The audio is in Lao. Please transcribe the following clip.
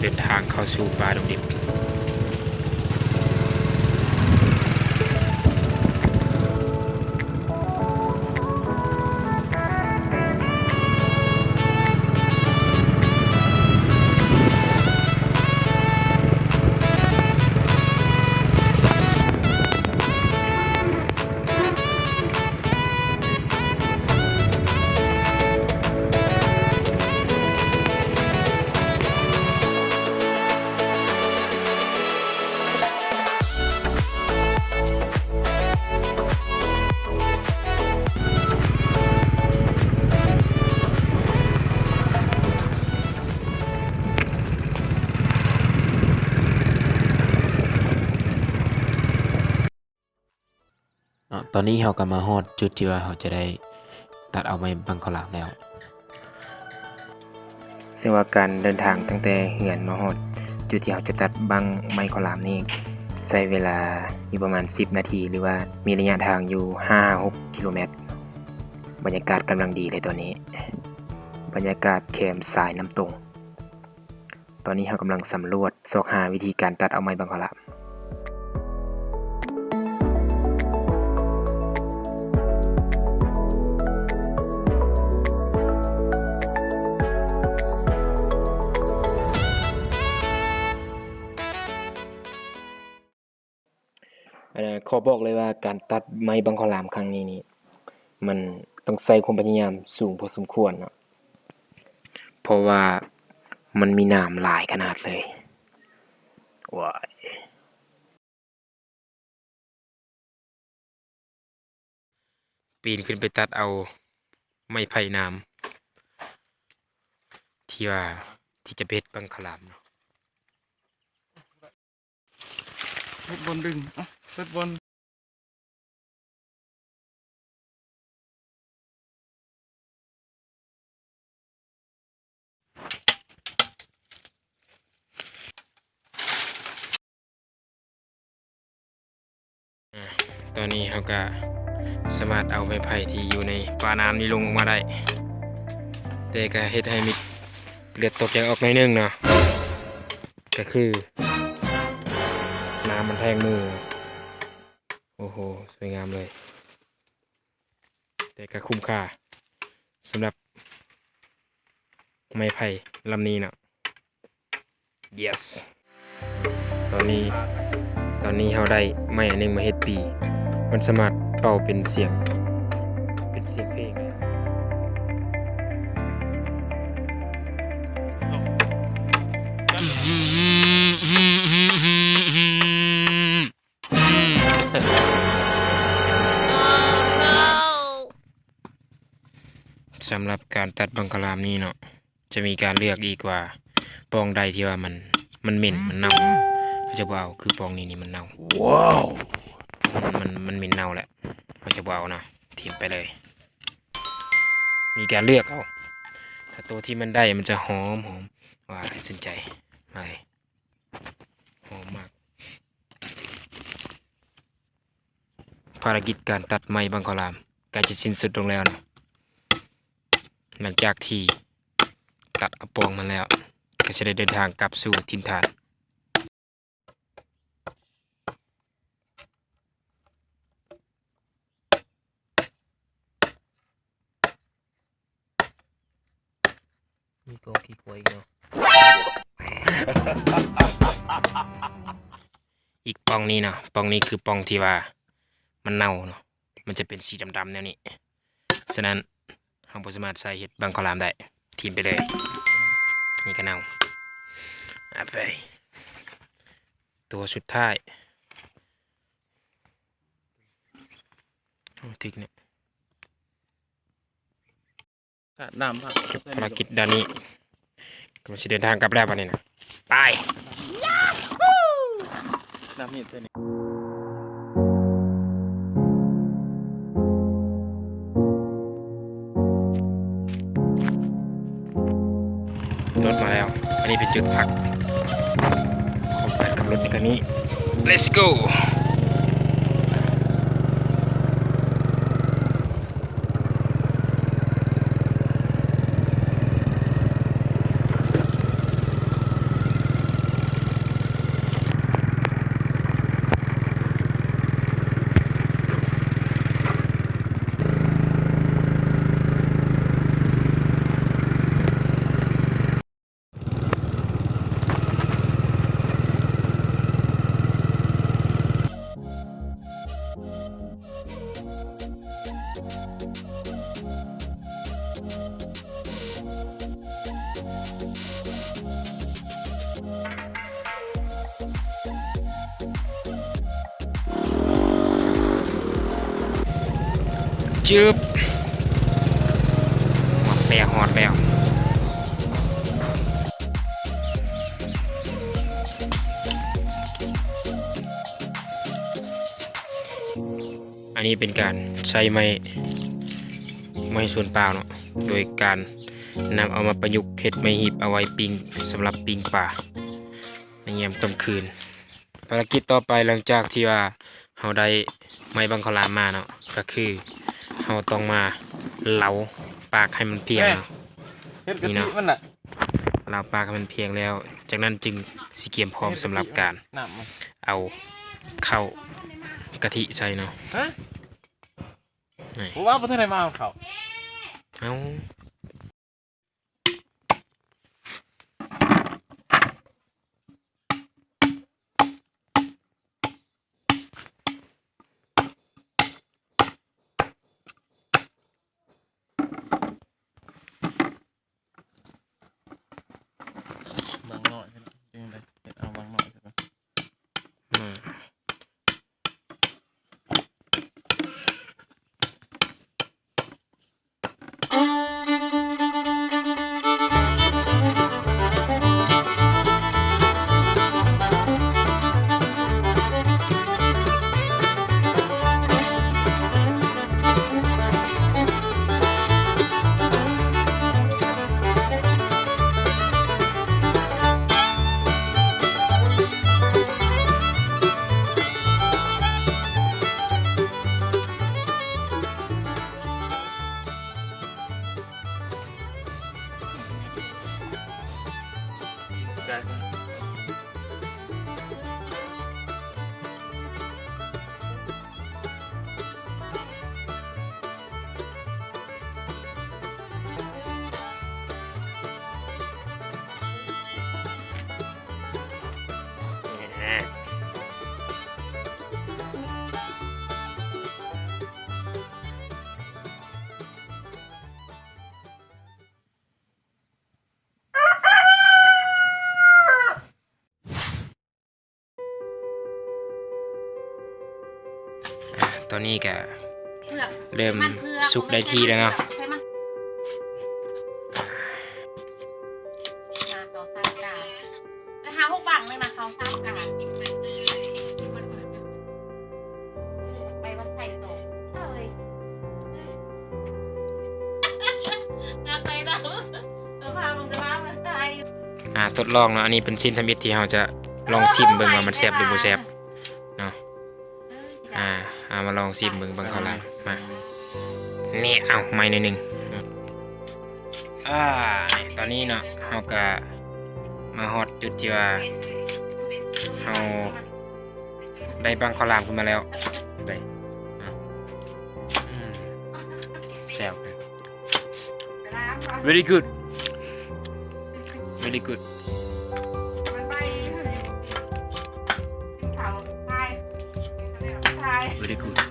ເດີນທາງເຂົ້າສູ່ປ່າດົງດິບ. ເນາະ ຕອນນີ້ເຮົາກໍມາຮອດຈຸດທີ່ວ່າເຮົາຈະໄດ້ຕັດເອົາໄມ້ບັ້ງເຂົ້າຫຼາມແລ້ວ. ເຊິ່ງວ່າການເດີນທາງຕັ້ງແຕ່ເຮືອນມາຮອດຈຸດທີ່ເຮົາຈະຕັດບັ້ງໄມ້ເຂົ້າຫຼາມນີ້ ໃຊ້ເວລາຢູ່ປະມານສິບນາທີ ຫຼືວ່າມີໄລຍະທາງຢູ່ຫ້າຫາຫົກກິໂລແມັດ. ບັນຍາກາດກຳລັງດີເລີຍຕອນນີ້ ບັນຍາກາດແຄມຊາຍນ້ຳຕົງ. ຕອນນີ້ເຮົາກຳລັງສຳຫຼວດຊອກຫາວິທີການຕັດເອົາໄມ້ບັ້ງເຂົ້າຫຼາມ. ອັນ ຂໍບອກເລີຍວ່າການຕັດໄມ້ບັ້ງເຂົ້າຫຼາມຄັ້ງນີ້ນີ້ ມັນຕ້ອງໃຊ້ຄວາມພະຍາຍາມສູງພໍສົມຄວນເນາະ ເພາະວ່າມັນມີໜາມຫຼາຍຂະໜາດເລີຍ. ວ້າຍ. ປີນຂຶ້ນໄປຕັດເອົາໄມ້ໄຜ່ໜາມ ທີ່ວ່າ ທີ່ຈະໄປເຮັດບັ້ງເຂົ້າຫຼາມເນາະ. ເຮັດບ່ອນດຶງ ເຮັດບ່ອນ ອາ ຕອນນີ້ເຮົາກະສາມາດເອົາໄມ້ໄຜ່ທີ່ຢູ່ໃນປານ້ຳນີ້ລົງອອກມາໄດ້ ແຕ່ກະເຮັດໃຫ້ມີເລືອດຕົກຢາກອອກໜ້ອຍໜຶ່ງເນາະ ກະຄືນ້ຳມັນແທງມື. ໂອ້ໂຫ ສວຍງາມເລີຍ. ແຕ່ກໍຄຸ້ມຄ່າສຳລັບໄມ້ໄຜ່ລຳນີ້ເນາະ. Yes ຕອນນີ້ ຕອນນີ້ເຮົາໄດ້ໄມ້ອັນໜຶ່ງມາເຮັດປີ ມັນສາມາດເປົ່າເປັນສຽງ ເປັນສຽງເພງໄດ້. ສຳລັບການຕັດບັ້ງຄະລາມນີ້ເນາະ ຈະມີການເລືອກອີກວ່າ ປ່ອງໃດທີ່ວ່າມັນ ມັນເໝັນ ມັນເນົ່າ ເຮົາຈະບໍ່ເອົາ. ຄືປ່ອງນີ້ນີ້ມັນເນົ່າ ວ້າວ ມັນ ມັນ ມັນເໝັນເນົ່າແຫຼະ ເຮົາຈະບໍ່ເອົາເນາະ ຖິ້ມໄປເລີຍ. ມີການເລືອກເອົາ ຖ້າໂຕທີ່ມັນໄດ້ມັນຈະຫອມ ຫອມ ວ້າ ສົນໃຈຫຼາຍ. ຫອມມາກ. ພາລະກິດການຕັດໄມ້ບັ້ງຄະລາມໃກ້ຈະສິ້ນສຸດລົງແລ້ວນະ. ຫຼັງຈາກທີ່ຕັດເອົາປ່ອງມັນແລ້ວ ກໍຈະໄດ້ເດີນທາງກັບສູ່ຖິ່ນຖານ. ມີກອງຂີ້ຄວາຍອີກເນາະ. ອີກປ່ອງນີ້ເນາະ ປ່ອງນີ້ຄືປ່ອງທີ່ວ່າມັນເນົ່າເນາະ ມັນຈະເປັນສີດຳໆແນວນີ້. ສະນັ້ນ ເຮົາບໍ່ສາມາດໃສ່ເຮັດບັ້ງຄະລາມໄດ້ ຖິ້ມໄປເລີຍ. ນີ້ກໍເນົ່າ. ເອົາໄປ ຕົວສຸດທ້າຍ. ໂອ້ ຖືກແນະ. ນ້ຳ ຈົບພາລະກິດດ້ານນີ້ ກຳລັງຊິເດີນທາງກັບແລ້ວບັດນີ້ນະ. ໄປ ນ້ຳຮີດໃສ່ນີ້. ລົດມາແລ້ວ ອັນນີ້ເປັນຈຸດພັກຂອງການຂັບລົດໃນຄັ້ງນີ້. Let's go. ເ ຈຶບ ຮອດແລ້ວ ຮອດແລ້ວ. ອັນນີ້ເປັນການໃຊ້ໄມ້ ໄມ້ສວນປ່າເນາະ ໂດຍການນຳເອົາມາປະຍຸກເຮັດໄມ້ຮີບເອົາໄວ້ປີ້ງ ສຳລັບປີ້ງປາໃນຍາມຄ່ຳຄືນ. ພາລະກິດຕໍ່ໄປ ຫຼັງຈາກທີ່ວ່າເຮົາໄດ້ໄມ້ບັ້ງເຂົ້າຫຼາມມາເນາະ ກໍຄືເຮົາຕ້ອງມາເລົາປາກໃຫ້ມັນພຽງເນາະ. ເຮັດກະທິມັນນະ ເລົາປາກໃຫ້ມັນພຽງແລ້ວ ຈາກນັ້ນຈຶ່ງຊິກຽມພ້ອມສຳລັບການເອົາເຂົ້າກະທິໃສ່ເນາະ. ຮະ? ນີ້ ບໍ່ວ່າບໍ່ທັນໄດ້ມາເອົາເຂົ້າ ເອົ້າ. ບັ້ງນ້ອຍເນາະ ຈັ່ງໃດ ເຮັດເອົາບັ້ງນ້ອຍຊະກ່ອນ. ອືມ. ອາ ຕອນນີ້ກະເລີ່ມສຸກໄດ້ທີ່ແລ້ວເນາະ. ອາ ທົດລອງເນາະ ອັນນີ້ເປັນຊິ້ນທຳອິດທີ່ເຮົາຈະລອງຊິມເບິ່ງວ່າມັນແຊບຫຼືບໍ່ແຊບເນາະ. ອາ ເອົາມາລອງຊິມເບິ່ງ ບັ້ງເຂົ້າຫຼາມ ມາ ນີ້ ເອົາ ໄມ້ໜ້ອຍໜຶ່ງ. ອາ ນີ້ ຕອນນີ້ເນາະ ເຮົາກະມາຮອດຈຸດທີ່ວ່າເຮົາໄດ້ບັ້ງເຂົ້າຫຼາມຂຶ້ນມາແລ້ວ. ໄດ້ ອາ ອືມ ແຊບ. Very good, very good, very good.